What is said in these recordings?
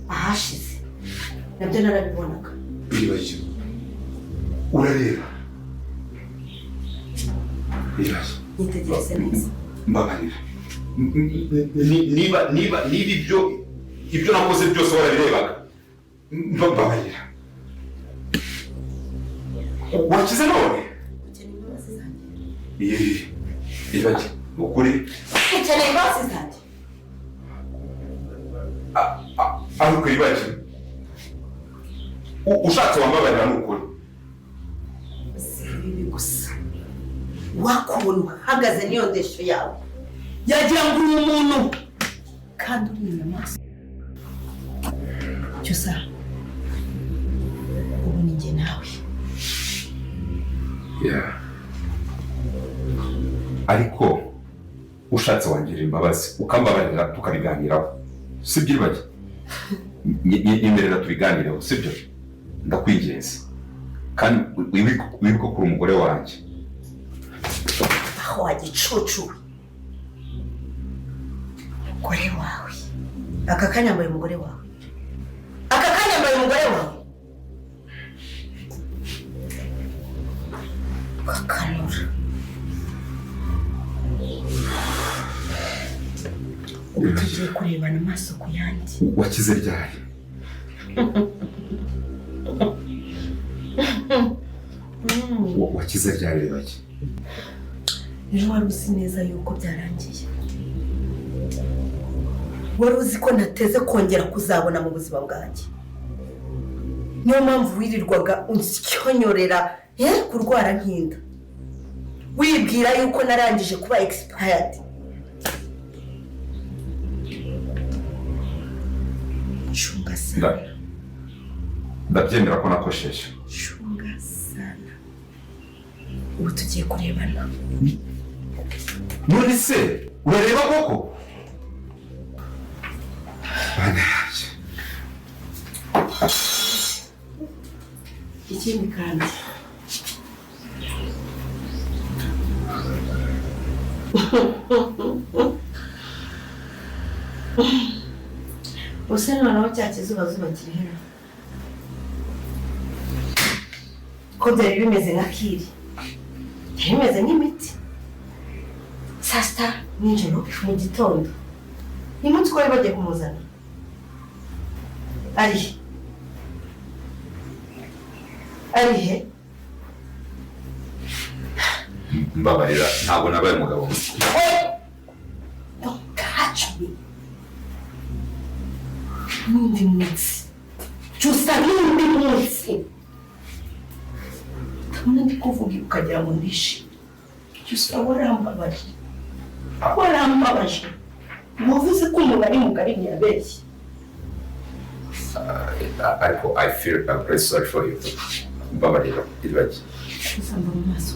Ahashize nabyo narabibonaga. Iribagiza, urareba, Iribagiza. Nyitegereze neza. Mbabarira. Niba ibyo nakoze byose warabirebaga, mbabarira. Wakize none? Ukeneye imbabazi zanjye? Iribagiza, ni ukuri. Ukeneye imbabazi zanjye? Ariko Iribagiza, ushatse wambabarira, ni ukuri. Si ibibi gusa, wakubona uhagaze n'iyo ndeshyo yawe yagira ngo uri umuntu kandi uri inyamaswa. Cyusa, ubu ni njye nawe. Yeah. Ariko ushatse wangirira imbabazi, ukambabarira, tukabiganiraho, sibyo Iribagiza? Nyemerera tubiganireho, sibyo? Ndakwinginze, kandi wibuke ko uri umugore wanjye. Aho wagicucu we, umugore wawe aka kanya mbaye umugore wawe, aka kanya mbaye umugore wawe. Ukakanura ubu tugiye kurebana amaso ku yandi. Wakize ryari? Wakize ryari, Iribagiza? Ejo wari uzi neza yuko byarangiye, wari uzi ko ntateze kongera kuzabona mu buzima bwanjye. Niyo mpamvu wirirwaga unsyonyorera kurwara nk'inda, wibwira yuko narangije kuba expired. Cunga sana. Ndabyemera ko nakosheje. Cunga sana, ubu tugiye kurebana. None se urareba koko? Bana yanjye! Ikindi kandi, use noneho cya kizubazuba kiri hano ko byari bimeze nka kiri, byari bimeze nk'imiti, saa sita, nijoro, mu gitondo, ni munsi ko bari bagiye kumuzana, ari he? Ari he? Mbabarira, ntabwo nabaye umugabo. Don't touch me. N'undi munsi, Cyusa, n'undi munsi utabona ndi kuvuga ukagira ngo ndishimye. Cyusa, warambabaje, warambabaje. Wavuze ko umuntu ari mugari, ntiyabeshye. Ariko I feel, I'm very sorry for you. Mbabarira, Iribagiza. Cyusa, mva mu maso,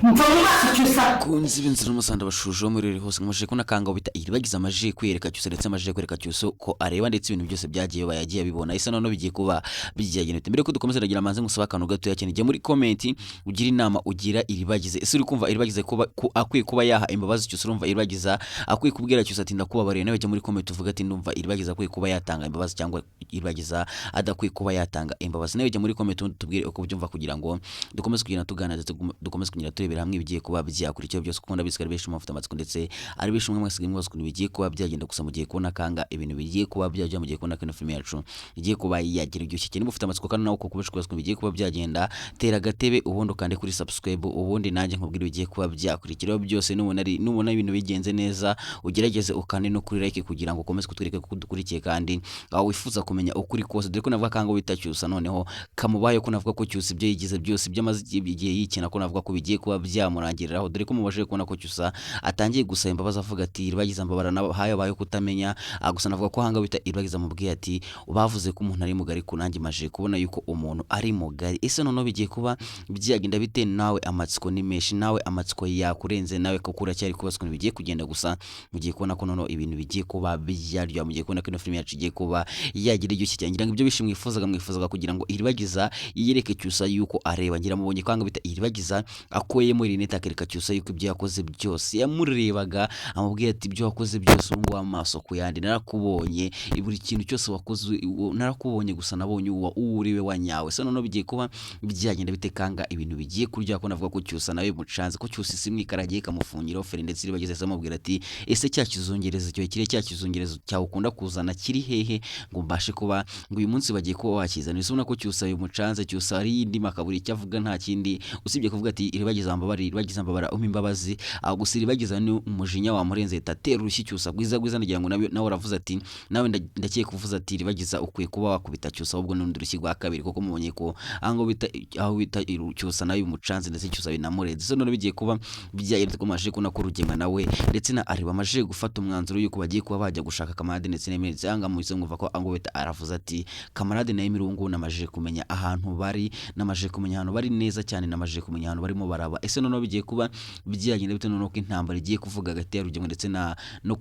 mva mu maso, Cyusa. Kunzi b'inzira n'umusanda bashuje muri riri hose, nkomeje kubona akanga bita Iribagiza amaje kwiyereka Cyusa, ndetse amaje kwereka Cyusa ko areba, ndetse ibintu byose byagiye biba yagiye abibona. Ese noneho bigiye kuba bigiye bite? Mbere ko dukomeza, ndagira manze ngusaba akantu gatoya cyane. Jya muri comment ugira inama ugira Iribagize. Ese uri kumva Iribagize kuba akwiye kuba yaha imbabazi Cyusa? Urumva Iribagiza akwiye kubwira Cyusa ati "Ndakubabariye"? Nawe jya muri comment uvuga ati "Ndumva Iribagiza akwiye kuba yatanga imbabazi" cyangwa "Iribagiza adakwiye kuba yatanga imbabazi". Nawe jya muri comment ubundi tubwire uko ubyumva, kugira ngo dukomeze kugenda tuganira ndetse dukomeze kugenda turebera hamwe ibigiye kuba byakurikiyeho byose, kuko ndabizi ko ari benshi mufite amatsiko, ndetse ari benshi mwe mwasigaye mwibaza ukuntu bigiye kuba byagenda. Gusa mugiye kubona kanga ibintu bigiye kuba byajya, mugiye kubona ko ino filime yacu igiye kuba yagira iryoshye cyane. Niba ufite amatsiko kandi nawe uko kubaza ukuntu bigiye kuba byagenda, tera agatebe ubundi ukande kuri subscribe, ubundi nanjye nkubwire ibigiye kuba byakurikiraho byose. Nubona ibintu bigenze neza, ugerageze ukande no kuri like kugira ngo ukomeze kutwereka ko udukurikiye kandi aho wifuza kumenya ukuri kose, dore ko navuga kanga wita Cyusa noneho kamubaye, ko navuga ko Cyusa ibyo yigize byose, ibyo amaze igihe yikina, ko navuga ko bigiye kuba byamurangiriraho, dore ko mubashije kubona ko Cyusa atangiye gusaba imbabazi, avuga ati "Iribagiza, mbabara habayeho kutamenya." Gusa navuga ko hanga wita Iribagiza amubwiye ati "Bavuze ko umuntu ari mugari, ku nanjye maje kubona yuko umuntu ari mugari." Ese noneho bigiye kuba byagenda bite? Nawe amatsiko ni menshi, nawe amatsiko yakurenze, nawe kuko uracyari kubaza ukuntu bigiye kugenda. Gusa mugiye kubona ko noneho ibintu bigiye kuba byaryoha, mugiye kubona ko ino filime yacu igiye kuba yagira iryoshye cyane. Ngira ngo ibyo bishimwe mwifuzaga kugira ngo Iribagiza yiyereke Cyusa yuko areba, ngira mubonye ko hanga bita Iribagiza ako Yakuyemo rinete akereka Cyusa yuko ibyo yakoze byose yamurebaga, amubwira ati ibyo wakoze byose ubu ngubu amaso ku yandi narakubonye, buri kintu cyose wakoze narakubonye, gusa nabonye uwo uriwe wa nyawe. Se noneho bigiye kuba byagenda bite kanga ibintu bigiye kurya, ko navuga ko Cyusa nawe mucanze, ko Cyusa isi mwikaragiye ikamufungira feri, ndetse Iribagiza amubwira ati ese cya kizungerezo cyawe kiri, cya kizungerezo cyawe ukunda kuzana kiri hehe ngo mbashe kuba ngo uyu munsi bagiye kuba wakizana. Ese ubona ko Cyusa bimucanze, Cyusa ari indimi akabura icyo avuga, nta kindi usibye kuvuga ati Iribagiza mbabara, Iribagiza mbabara, umpa imbabazi. Aho gusa Iribagiza ni umujinya wamurenze ahita atera urushyi Cyusa gwiza gwiza, ndagira ngo nawe uravuze ati nawe ndakeka kuvuza ati Iribagiza ukwiye kuba wakubita Cyusa ahubwo n'urundi rushyi rwa kabiri, kuko mubonye ko aho bita Cyusa nawe bimucanze ndetse Cyusa binamurenze. So none bigiye kuba byagenda ko maje kubona ko Rugema nawe ndetse na Areba amaje gufata umwanzuro yuko bagiye kuba bajya gushaka Kamarade ndetse na Emile, cyangwa mu izo ngumva ko aho bita aravuze ati Kamarade na Emile ubu ngubu namaje kumenya ahantu bari, namaje kumenya ahantu bari neza cyane, namaje kumenya ahantu barimo baraba. Ese noneho bigiye kuba byagenda bite noneho ko intambara igiye kuvuga hagati ya Rugema ndetse na no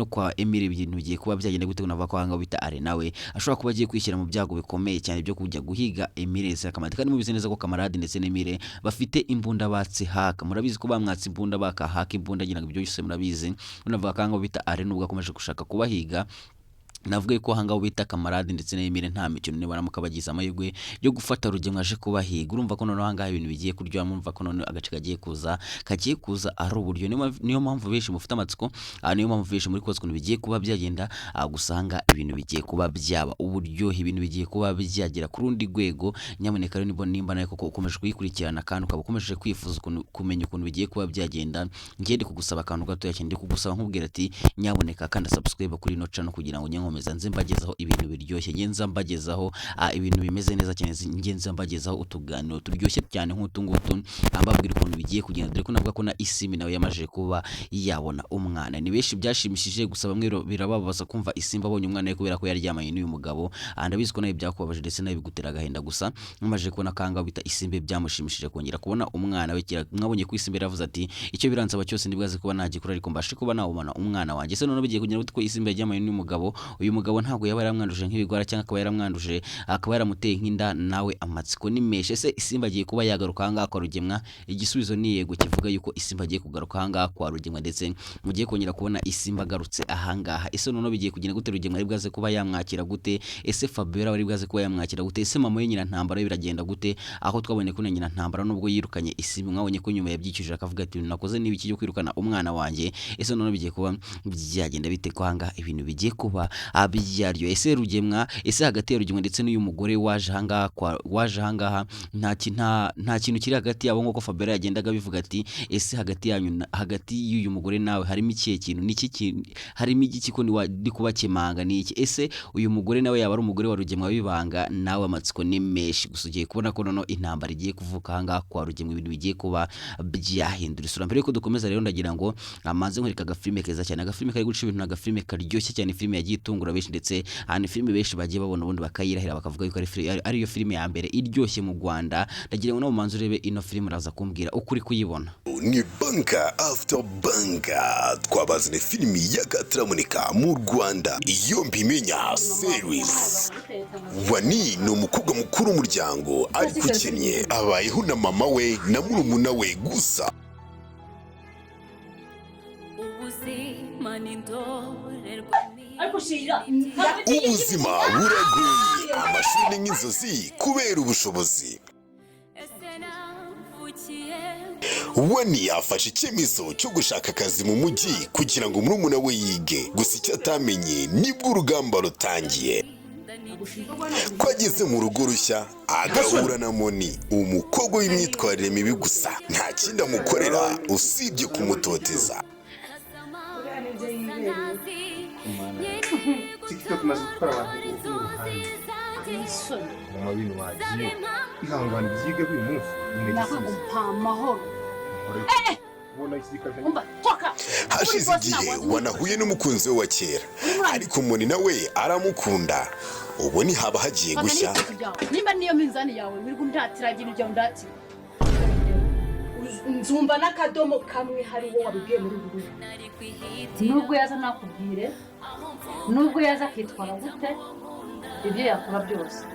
kwa Emile, ibintu bigiye kuba byagenda gute? Navuga ko ahangaha bita Are nawe ashobora kuba agiye kwishyira mu byago bikomeye cyane byo kujya guhiga Emile ndetse na Kamarade, kandi mubizi neza ko Kamarade ndetse na Emile bafite imbunda batse haka, murabizi ko bamwatse imbunda bakahaka imbunda, ngira ngo ibyo byose murabizi. Navuga ko ahangaha bita Are nubwo akomeje gushaka kubahiga, navuga ko ahangaha bita Kamarade ndetse na Emile nta mikino nibaramuka bagize amahirwe yo gufata Rugema aje kubahiga. Urumva ko noneho ahangaha ibintu bigiye kuryoha, murumva ko noneho agace kagiye kuza ari uburyo. Niyo mpamvu benshi mufite amatsiko, niyo mpamvu benshi muri kubaza ukuntu bigiye kuba byagenda, gusanga ibintu bigiye kuba byaba uburyohe, ibintu bigiye kuba byagera ku rundi rwego. Nyamuneka rero nimba nawe koko ukomeje kuyikurikirana kandi ukaba ukomeje kwifuza kumenya ukuntu bigiye kuba byagenda, ngende kugusaba akantu gatoya cyane, ndi kugusaba nkubwira ati nyamuneka kanda subscribe kuri ino channel kugira ngo nkomeza nze mbagezaho ibintu biryoshye, ngenza mbagezaho ibintu bimeze neza cyane, ngenza mbagezaho utuganiro turyoshye cyane nk'utu ngutu, mbabwira ukuntu bigiye kugenda. Dore ko navuga ko na Isimbi nawe yamaje kuba yabona umwana, ni benshi byashimishije, gusa bamwe birababaza kumva Isimbi abonye umwana we kubera ko yaryamanye n'uyu mugabo. Ndabizi ko nawe byakubabaje ndetse nawe bigutera agahinda, gusa nkomeje kubona kanga bita Isimbi byamushimishije kongera kubona umwana we. Mwabonye ko Isimbi yaravuze ati icyo biransaba cyose nibwaze kuba nagikora ariko mbashe kuba nawubona umwana wanjye. Se noneho bigiye kugenda ko Isimbi yaryamanye n'uyu mugabo, uyu mugabo ntabwo yaba yaramwanduje nk'ibigwara cyangwa akaba yaramwanduje akaba yaramuteye nk'inda, nawe amatsiko ni menshi. Ese Isimbi agiye kuba yagaruka ahangaha kwa Rugemwa? Igisubizo ni yego, kivuga yuko Isimbi agiye kugaruka ahangaha kwa Rugemwa, ndetse mugiye kongera kubona Isimbi agarutse ahangaha. Ese noneho bigiye kugenda gute? Rugemwa ari bwaze kuba yamwakira gute? Ese Fabiola ari bwaze kuba yamwakira gute? Ese mama we Nyirantambara biragenda gute? Aho twabonye ko Nyirantambara nubwo yirukanye Isimbi, mwabonye ko nyuma yabyicuje akavuga ati nakoze n'ibiki cyo kwirukana umwana wanjye. Ese noneho bigiye kuba byagenda bite ko ahangaha ibintu bigiye kuba byaryo? Ese Rugemwa, ese hagati ya Rugemwa ndetse n'uyu mugore waje ahangaha nta kintu kiri hagati yabo nk'uko Fabiola yagendaga bivuga ati ese hagati yanyu, hagati y'uyu mugore nawe harimo ikihe kintu, niki harimo igiki ko ndi kubakemanga niki? Ese uyu mugore nawe yaba ari umugore wa Rugemwa wibanga? Nawe amatsiko ni menshi, gusa ugiye kubona ko noneho intambara igiye kuvuka ahangaha kwa Rugemwa, ibintu bigiye kuba byahindura isura. Mbere yuko dukomeza rero ndagira ngo amanze nkwereka agafilime keza cyane, agafilime kari guca ibintu, agafilime karyoshye cyane, filime yagiye itungura benshi, ndetse ahantu filime benshi bagiye babona ubundi bakayirahira bakavuga yuko ari yo filime ya mbere iryoshye mu Rwanda. Ndagira ngo nawe umanze urebe ino filime, uraza kumbwira ukuri kuyibona. Ni Banka After Banka, twabazane filimi y'akataraboneka mu Rwanda, iyo mbimenya series. Wani ni umukobwa mukuru w'umuryango ariko ukennye, abayeho na mama we na murumuna we gusa. Ubuzima buragoye, amashuri nk'inzozi kubera ubushobozi. Wani afashe icyemezo cyo gushaka akazi mu mujyi kugira ngo murumuna we yige, gusa icyo atamenye nibwo urugamba rutangiye. Ko ageze mu rugo rushya agahura na Moni, umukobwa w'imyitwarire mibi, gusa nta kindi amukorera usibye kumutoteza. TikTok imaze gutwara abantu uruhande mama bintu wagiye ihangane byige uyu munsi. Hashize igihe wanahuye n'umukunzi we wa kera, ariko Moni nawe aramukunda. Ubu ni haba hagiye gushya. Nimba niyo minzani yawe wirirwa undatira ibintu byawe undatira, nzumva n'akadomo kamwe hari uwo wabibwiye muri ubu rugo. Nubwo yaza nakubwire, nubwo yaza akitwara gute, ibyo yakora byose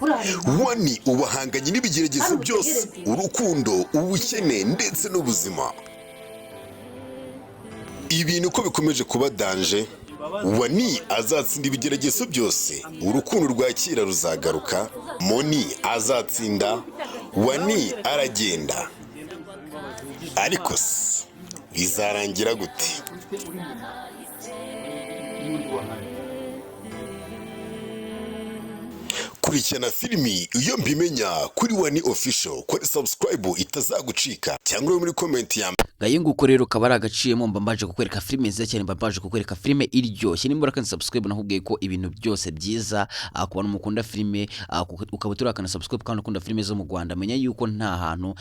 Urareba. Wani ubahanganye n'ibigeragezo byose, urukundo, ubukene ndetse n'ubuzima. Ibintu uko bikomeje kuba danger, Wani azatsinda ibigeragezo byose, urukundo rwa kera ruzagaruka, Moni azatsinda, Wani aragenda. Ariko se bizarangira gute? N'undi wahaye. Kurikirana filimi Iyo Mbimenya kuri Wani Official, kuri subscribe itazagucika, cyangwa uri muri comment ya Ngayo nguko rero, kaba ari agaciyemo. Mba mbaje kukwereka filime nziza cyane, mba mbaje kukwereka filime iryoshye. Nimba urakanda subscribe, nakubwiye ko ibintu byose byiza, ku bantu mukunda filime, ukaba turakana subscribe kandi ukunda filime zo mu Rwanda, menya yuko nta hantu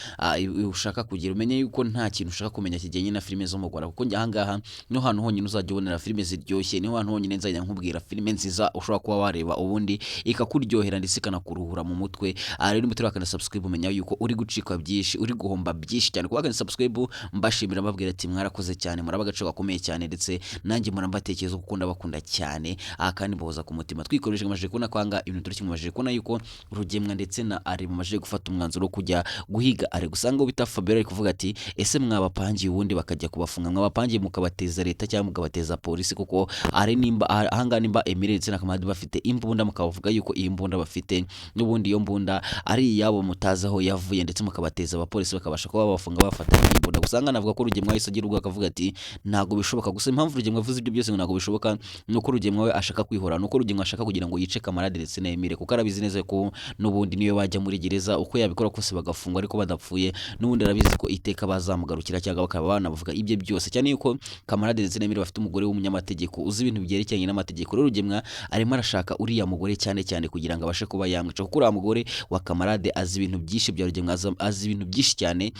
ushaka kugira, umenye yuko nta kintu ushaka kumenya kijyanye na filime zo mu Rwanda, kuko njye ahangaha niho hantu honyine uzajya ubonera filime ziryoshye, niho hantu honyine nzajya nkubwira filime nziza ushobora kuba wareba ubundi ikakuryohera ndetse ikanakuruhura mu mutwe. Rero nimba turakanda subscribe, umenya yuko uri gucikwa byinshi, uri guhomba byinshi cyane. Kuba subscribe, mbashimira, mbabwira ati mwarakoze cyane, muraba agaciro gakomeye cyane, ndetse nanjye murambatekereza kuko ndabakunda cyane, kandi mbahoza ku mutima. Twikoresheje amajije kubona kwanga ibintu turi kimwe, majije kubona yuko Rugemwa ndetse na Ari mumajije gufata umwanzuro wo kujya guhiga Ari. Gusanga uwo bita Fabiola ari kuvuga ati: "Ese mwabapangiye ubundi bakajya kubafunga, mwabapangiye mukabateza leta cyangwa mukabateza polisi?" Kuko ari nimba ahangaha nimba Emile ndetse na Kamadi bafite imbunda, mukabavuga yuko iyi mbunda bafite n'ubundi iyo mbunda ari iyabo mutazi aho yavuye, ndetse mukabateza abapolisi bakabasha kuba babafunga bafata iyi mbunda. Gusa navuga ko Rugemwa yahise agira ubwo akavuga ati ntabwo bishoboka. Gusa impamvu Rugemwa avuze ibyo byose ngo ntabwo bishoboka, ni uko Rugemwa we ashaka kwihora, ni uko Rugemwa ashaka kugira ngo yice Kamarade ndetse na Emile, kuko arabizi neza ko n'ubundi niyo bajya muri gereza, uko yabikora kose bagafungwa ariko badapfuye, n'ubundi arabizi ko iteka bazamugarukira cyangwa bakaba banavuga ibye byose, cyane yuko Kamarade ndetse na Emile bafite umugore w'umunyamategeko uzi ibintu byerekeranye n'amategeko. Rero Rugemwa arimo arashaka uriya mugore cyane cyane kugira ngo abashe kuba yamwica, kuko uriya mugore wa Kamarade azi ibintu byinshi bya Rugemwa, azi ibintu byinshi cyane,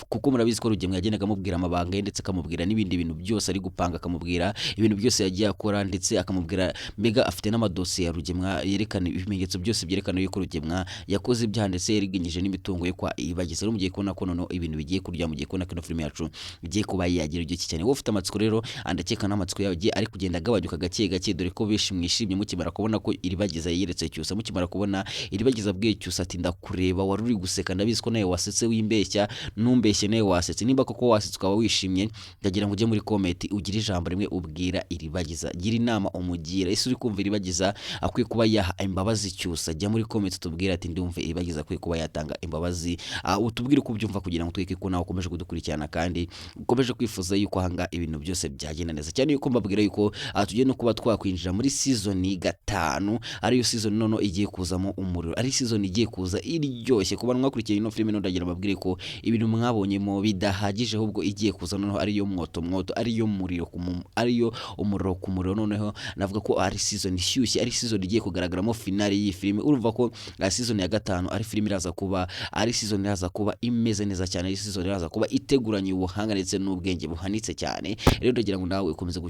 kuko murabizi ko Rugemwa yagendaga amubwira amabanga ye, ndetse akamubwira n'ibindi bintu byose ari gupanga, akamubwira ibintu byose yagiye akora, ndetse akamubwira, mbega afite n'amadosiye ya Rugemwa yerekana ibimenyetso byose byerekana yuko Rugemwa yakoze ibyaha ndetse yariganyije n'imitungo ye kwa Ibageze. Rero mugiye kubona ko noneho ibintu bigiye kurya, mugiye kubona ko ino filime yacu igiye kuba yagira iryoshye cyane. Wowe ufite amatsiko rero, ndakeka n'amatsiko yawe agiye ari kugenda agabanyuka gake gake, dore ko benshi mwishimye mukimara kubona ko Iribagiza yiyeretse Cyusa, mukimara kubona Iribagiza abwiye Cyusa ati ndakureba wari uri guseka, ndabizi ko nawe wasetse, wimbeshya, numbeshye nawe wasetse. Nimba koko wasetse ukaba wishimye, ndagira ngo ujye muri comment ugire ijambo rimwe ubwira Iribagiza, gira inama umugira. Ese uri kumva Iribagiza akwiye kuba yaha imbabazi Cyusa? Jya muri comment tubwire ati ndumva Iribagiza akwiye kuba yatanga imbabazi. Utubwire uko ubyumva kugira ngo tweke ko nawe ukomeje kudukurikirana kandi ukomeje kwifuza yuko ahanga ibintu byose byagenda neza cyane, yuko mbabwira yuko tugiye no kuba twakwinjira muri season 5, ariyo season noneho igiye kuzamo umuriro, ari season igiye kuza iryoshye. Kuba mwakurikiye ino filime, ndagira mbabwire ko ibintu mwabonyemo bidahagije, ahubwo igiye kuza noneho ariyo mwoto mwoto, ariyo muriro ariyo umuriro ku muriro. Noneho navuga ko ari season ishyushye, ari season igiye kugaragaramo finale y'iyi filime. Urumva ko season ya 5 ari filime iraza kuba ari season iraza kuba imeze neza cyane, ari season iraza kuba iteguranye ubuhanga ndetse n'ubwenge buhanitse cyane. Rero ndagira ngo nawe ukomeze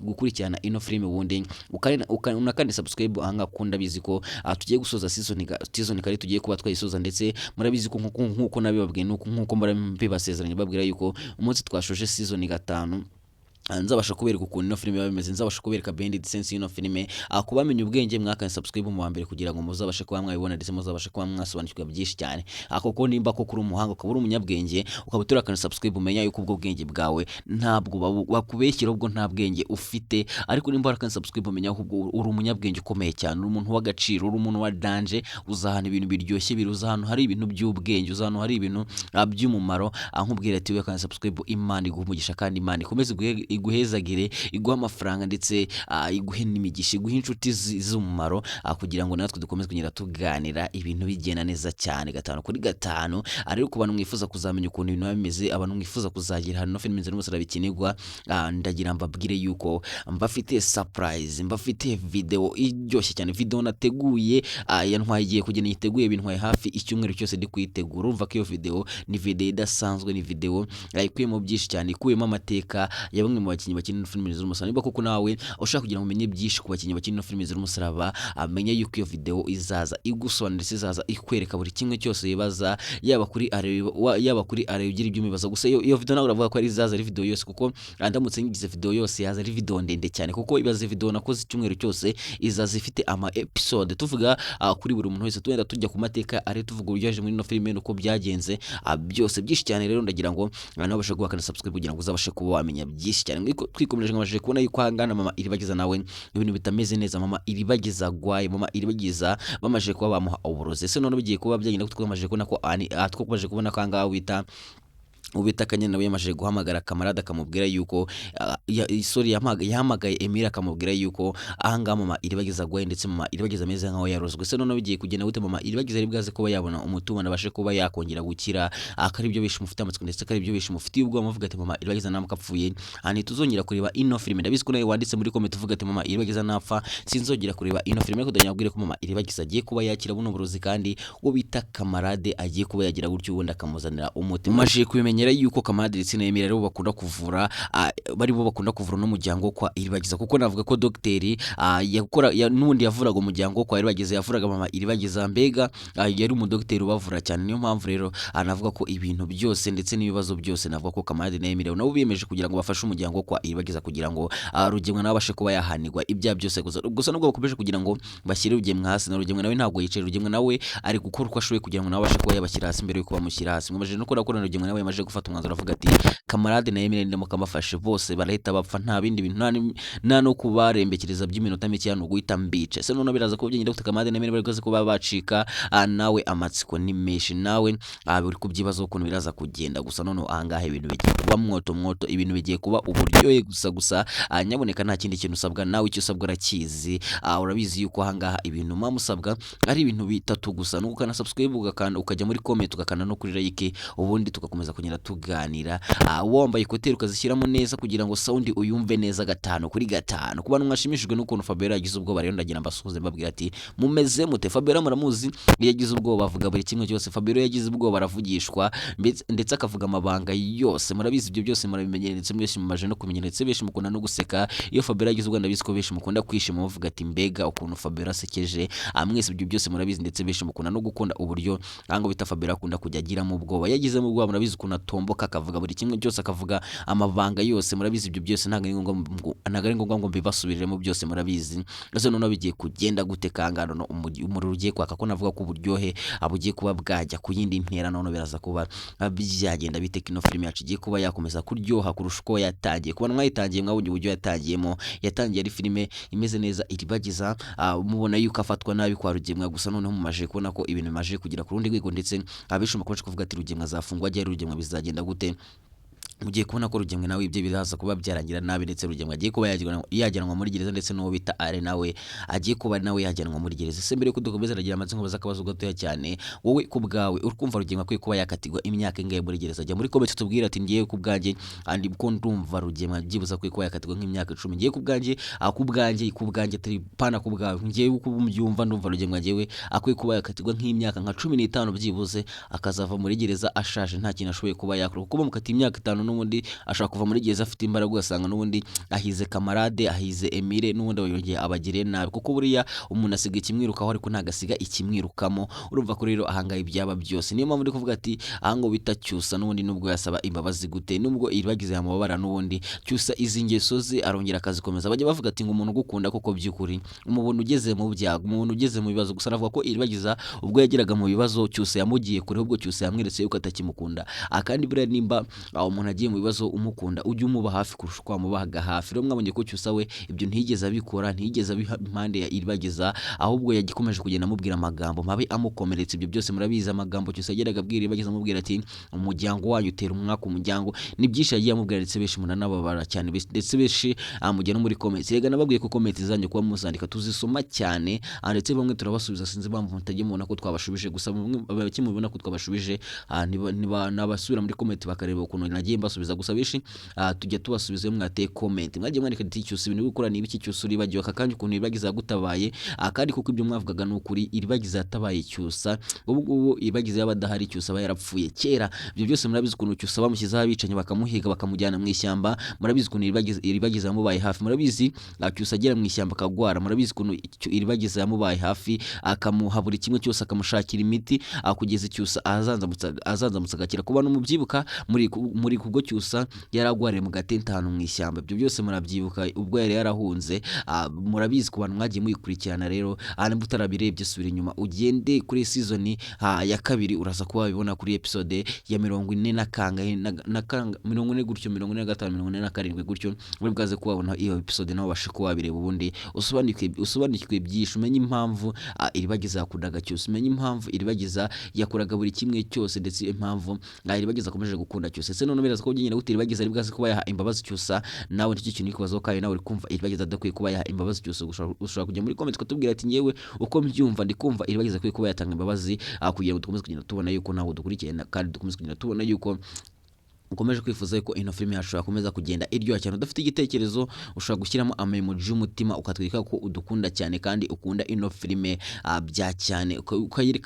gukurikirana ino filime, ubundi unakandi subscribe ahanga, kuko ndabizi ko tugiye gusoza season kare, tugiye kuba twayisoza, ndetse murabizi ko nkuko nabibabwiye, nkuko mbibasezeranye, babwira yuko umunsi twashoje season 5 nzabasha kubereka ukuntu ino filime biba bimeze, nzabasha kubereka behind the scenes y'ino filime. Kubamenya ubwenge, mwakane subscribe mu wa mbere kugira ngo muzabashe kuba mwabibona, ndetse muzabashe kuba mwasobanukirwa byinshi cyane. Kuko nimba koko uri umuhanga, ukaba uri umunyabwenge, ukaba uturakana subscribe, umenya yuko ubwo bwenge bwawe ntabwo bakubeshyira, ubwo nta bwenge ufite. Ariko nimba warakane subscribe, umenya ko ubwo uri umunyabwenge ukomeye cyane, uri umuntu w'agaciro, uri umuntu wa danger, uza ahantu ibintu biryoshye biri, uza ahantu hari ibintu by'ubwenge, uza ahantu hari ibintu by'umumaro. Nkubwira ati we kanda subscribe, Imana iguhe umugisha, kandi Imana ikomeze iguhezagire, iguhe amafaranga, ndetse iguhe n'imigisha, iguhe inshuti z'umumaro, kugira ngo natwe dukomeze kugenda tuganira ibintu bigenda neza cyane gatanu kuri gatanu. Rero ku bantu mwifuza kuzamenya ukuntu ibintu biba bimeze, abantu mwifuza kuzagira ahantu filime nziza n'umusaraba bikinirwa, ndagira mbabwire yuko mbafite surprise, mbafite video iryoshye cyane, video nateguye, yantwaye igihe kugira nyiteguye, bintwaye hafi icyumweru cyose ndi kuyitegura. Urumva ko iyo video ni video idasanzwe, ni video ikubiyemo byinshi cyane, ikubiyemo amateka ya bamwe. bamwe mu bakinnyi bakina filime z'umusaraba. Niba koko nawe ushaka kugira ngo umenye byinshi ku bakinnyi bakina filime z'umusaraba, amenye yuko iyo video izaza igusobanurira ndetse izaza ikwereka buri kimwe cyose wibaza, yaba kuri areba ugira ibyo umibaza. Gusa iyo video ntabwo uravuga ko ari izaza ari video yose, kuko ndamutse ngize video yose yaza ari video ndende cyane, kuko ibaze video nakoze icyumweru cyose izaza ifite ama episode tuvuga kuri buri muntu wese, tugenda tujya ku mateka ari tuvuga uburyo yaje muri ino filime nuko byagenze, byose byinshi cyane. Rero ndagira ngo nawe ubashe guhakana subscribe kugira ngo uzabashe kuba wamenya byinshi cyane. Twikomereje nkabashije kubona yuko ahangana mama Iribagiza nawe ibintu bitameze neza, mama Iribagiza agwaye, mama Iribagiza bamaje kuba bamuha uburozi. Ese none bigiye kuba byagenda gute? Twamaze kubona ko twakomeje kubona ko ahangaha wita ubita Kanyana nawe yamaze guhamagara kamarade akamubwira yuko sorry, yahamagaye Emile akamubwira yuko ahangaha mama Iribagiza agwaye ndetse mama Iribagiza ameze nkaho yarozwe. Se none bigiye kugenda gute? Mama Iribagiza ari bwaze kuba yabona umutungo abashe kuba yakongera gukira, akari ibyo bishe mufite amatsiko ndetse akari ibyo bishe mufitiye ubwoba, muvuga ati mama Iribagiza namuka apfuye ntituzongera kureba ino filime. Ndabizi ko nawe wanditse muri comment uvuga ati mama Iribagiza napfa sinzongera kureba ino filime, ariko ndagira ngo ko mama Iribagiza agiye kuba yakira buno burozi, kandi uwo bita kamarade agiye kuba yagira gutyo ubundi akamuzanira umuti. Mumajije kubimenyera yuko kamarade ndetse na Emile aribo bakunda kuvura, bari bo bakunda kuvura n'umuryango kwa Iribagiza, kuko navuga ko dogiteri yakora n'ubundi yavuraga umuryango kwa Iribagiza, yavuraga mama Iribagiza, mbega yari umudogiteri ubavura cyane. Niyo mpamvu rero navuga ko ibintu byose ndetse n'ibibazo byose navuga ko kamarade na Emile nabo biyemeje kugira ngo bafashe umuryango kwa Iribagiza kugira ngo Rugemwa nawe abashe kuba yahanirwa ibyaha byose. Gusa nubwo bakomeje kugira ngo bashyire Rugemwa hasi, na Rugemwa nawe ntabwo yicaye, Rugemwa nawe ari gukora uko ashoboye kugira ngo nawe abashe kuba yabashyira hasi mbere yuko bamushyira hasi. Mwamaze no kubona Rugemwa nawe yamaze gufata umwanzuro avuga ati kamarade na Emile ndamuka mbafashe bose barahita bapfa, nta bindi bintu, nta no kubarembekereza by'iminota mike, hano guhita mbica. Ese noneho biraza kuba byagenda gute? Kamarade na Emile bari kuba bacika, nawe amatsiko ni menshi, nawe uri kubyibaza ukuntu biraza kugenda. Gusa noneho ahangaha ibintu bigiye kuba mwoto mwoto, ibintu bigiye kuba uburyohe gusa. Nyaboneka nta kindi kintu usabwa, nawe icyo usabwa urakizi, urabizi yuko ahangaha ibintu muba musabwa ari ibintu bitatu gusa, nuko ukana subscribe, ugakanda, ukajya muri comment, ugakanda no kuri like, ubundi tugakomeza kugenda tuganira. Wambaye ekuteri ukazishyiramo neza kugira ngo sound uyumve neza 5 kuri 5. Ku bantu mwashimishijwe n'ukuntu Fabiola yagize ubwoba, rero ndagira mbasuhuze mbabwira ati mumeze mute? Fabiola muramuzi, yagize ubwoba avuga buri kimwe cyose. Fabiola yagize ubwoba aravugishwa ndetse akavuga amabanga yose, murabizi ibyo byose murabimenyereye, ndetse mwese mumaje no kumenya, ndetse benshi mukunda no guseka iyo Fabiola yagize ubwoba. Ndabizi ko benshi mukunda kwishima muvuga ati mbega ukuntu Fabiola asekeje, mwese ibyo byose murabizi, ndetse benshi mukunda no gukunda uburyo ahango bita Fabiola akunda kujya agiramo ubwoba. Yagizemo ubwoba murabizi ukuntu atomboka akavuga buri kimwe cyose, akavuga amabanga yose, murabizi ibyo byose, ntabwo ari ngombwa ngo mbibasubiriremo byose murabizi. Ese noneho bigiye kugenda gute kangano no umuriro ugiye kwaka, ko navuga ko uburyohe abugiye kuba bwajya ku yindi ntera, none biraza kuba byagenda bite? Kino filime yacu igiye kuba yakomeza kuryoha kurusha uko yatangiye. Kuba mwayitangiye mwabonye uburyo yatangiyemo, yatangiye ari filime imeze neza Iribagiza, mubona yuko afatwa nabi kwa Rugemwa. Gusa noneho mumaje kubona ko ibintu bimaje kugera ku rundi rwego, ndetse abenshi mukomeje kuvuga ati Rugemwa azafungwa ajya, Rugemwa bizagenda gute? Mugiye kubona ko Rugemwe nawe ibyo biraza kuba byarangira nabi, ndetse Rugemwe agiye kuba yajyanwa muri gereza, ndetse n'uwo bita Are nawe agiye kuba nawe yajyanwa muri gereza. Se mbere yuko dukomeza aragira amatsiko nkubaza akabazo gatoya cyane, wowe ku bwawe uri kumva Rugemwe akwiye kuba yakatirwa imyaka ingahe muri gereza? Jya muri comment tubwire ati ngiye ku bwanjye andi ko ndumva Rugemwe byibuze akwiye kuba yakatirwa nk'imyaka 10. Ngiye ku bwanjye, ku bwanjye atari pana ku bwawe, ngiye uko mbyumva ndumva Rugemwe ngiye akwiye kuba yakatirwa nk'imyaka nka 15 byibuze, akazava muri gereza ashaje nta kintu ashoboye kuba yakora, kuko bamukatiye imyaka 5 n'ubundi ashaka kuva muri gereza afite imbaraga, ugasanga n'ubundi ahize kamarade, ahize Emile, n'ubundi yongeye abagire nabi, kuko buriya umuntu asiga ikimwirukaho ariko ntagasiga ikimwirukamo. Urumva ko rero ahangaha ibyaba byose, niyo mpamvu ndi kuvuga ati ahango bita Cyusa n'ubundi nubwo yasaba imbabazi gute, nubwo Iribagiza yamubabara, n'ubundi Cyusa izi ngeso ze arongera akazikomeza. Bajya bavuga ati ngo umuntu ugukunda koko by'ukuri umubona ugeze mu byago, umuntu ugeze mu bibazo. Gusa navuga ko Iribagiza ubwo yageraga mu bibazo Cyusa yamugiye kure, ubwo Cyusa yamweretse yuko atakimukunda. Akandi buriya nimba umuntu agiye mu bibazo umukunda ujye umuba hafi kurusha uko wamubaga hafi. Rero mwabonye ko Cyusa we ibyo ntiyigeze abikora, ntiyigeze abiha impande ya Iribagiza, ahubwo yagikomeje kugenda amubwira amagambo mabi amukomeretsa. Ibyo byose murabizi, amagambo Cyusa yageraga abwira Iribagiza amubwira ati umuryango wanyu utera umwaka umuryango, ni byinshi yagiye amubwira, ndetse benshi munanababara cyane, ndetse benshi amujya no muri comments. Rega nababwiye ko comments zanyu kuba muzandika tuzisoma cyane, ndetse bamwe turabasubiza, sinzi impamvu mutajya mubona ko twabashubije. Gusa bamwe bake mubona ko twabashubije, nabasubira muri comment bakareba ukuntu nagiye mbasubiza. Gusa benshi tujya tubasubiza iyo mwateye comment. Mwagiye mwandika ati: "Cyusa, ibintu uri gukora ni ibiki? Cyusa, uribagiwe aka kanya ukuntu Iribagiza yagutabaye?" Kandi kuko ibyo mwavugaga ni ukuri, Iribagiza yatabaye Cyusa. Ubu ngubu Iribagiza yaba adahari, Cyusa aba yarapfuye kera. Ibyo byose murabizi, ukuntu Cyusa bamushyizeho abicanyi bakamuhiga, bakamujyana mu ishyamba. Murabizi ukuntu Iribagiza yamubaye hafi. Murabizi Cyusa agera mu ishyamba akagwara. Murabizi ukuntu Iribagiza yamubaye hafi, akamuha buri kimwe cyose, akamushakira imiti, kugeza Cyusa azanzamutse agakira. Kuba mubyibuka muri kubwo Cyusa yaragwariye mu gatente ahantu mu ishyamba, ibyo byose murabyibuka ubwo yari yarahunze. Murabizi ku bantu mwagiye muyikurikirana. Rero nimba utarabirebye, subira inyuma ugende kuri season ya kabiri, uraza kuba wabibona kuri episode ya 40 na kangahe na 40 gutyo, 45, 47 gutyo. Uri bwaze kuba iyo episode nawe ubashe kuba wabireba, ubundi usobanukirwe byinshi, umenye impamvu Iribagiza yakundaga Cyusa, umenye impamvu Iribagiza yakoraga buri kimwe cyose, ndetse impamvu Iribagiza akomeje gukunda Cyusa. Ese none biraza ko byingana gute Iribagiza ari bwaze kuba yaha imbabazi Cyusa? Nawe nicyo kintu uri kubazaho, kandi nawe uri kumva Iribagiza adakwiye kuba yaha imbabazi Cyusa. Ushobora kujya muri comment ukatubwira ati: "Ngewe uko mbyumva, ndi kumva Iribagiza akwiye kuba yatanga imbabazi," kugira ngo dukomeze kugenda tubona yuko nawe dukurikiye, kandi dukomeze kugenda tubona yuko ukomeje kwifuza yuko ino filime yacu yakomeza kugenda iryoha cyane. Udafite igitekerezo, ushobora gushyiramo ama emoji y'umutima, ukatwereka ko udukunda cyane kandi ukunda ino filime bya cyane,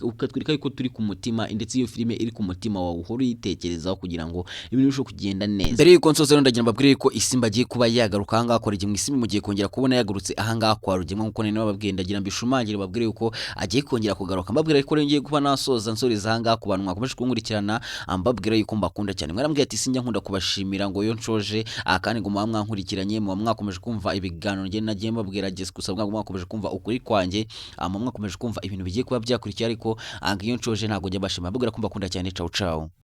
ukatwereka yuko turi ku mutima, ndetse iyo filime iri ku mutima wawe, uhora uyitekerezaho kugira ngo ibintu birusheho kugenda neza. Mbere yuko nsoza rero, ndagira mbabwire ko Isimbi agiye kuba yagaruka ahangaha kwa Rugema. Isimbi mugiye kongera kubona yagarutse ahangaha kwa Rugema nkuko nari nababwiye. Ndagira mbishumangire, mbabwire yuko agiye kongera kugaruka. Mbabwira ariko rero ngiye kuba nasoza, nsoreza ahangaha ku bantu mwakomeje kunkurikirana, mbabwira yuko mbakunda cyane. Mwarambwiye ati: "Sinjya nkunda kubashimira ngo iyo nshoje," kandi ngo muba mwankurikiranye, muba mwakomeje kumva ibiganiro njye nagiye mbabwira gusa mwakomeje kumva ukuri kwanjye, muba mwakomeje kumva ibintu bigiye kuba byakurikiye, ariko ngo iyo nshoje ntabwo njya mbashimira. Mbabwira ko mbakunda cyane. Ciao ciao.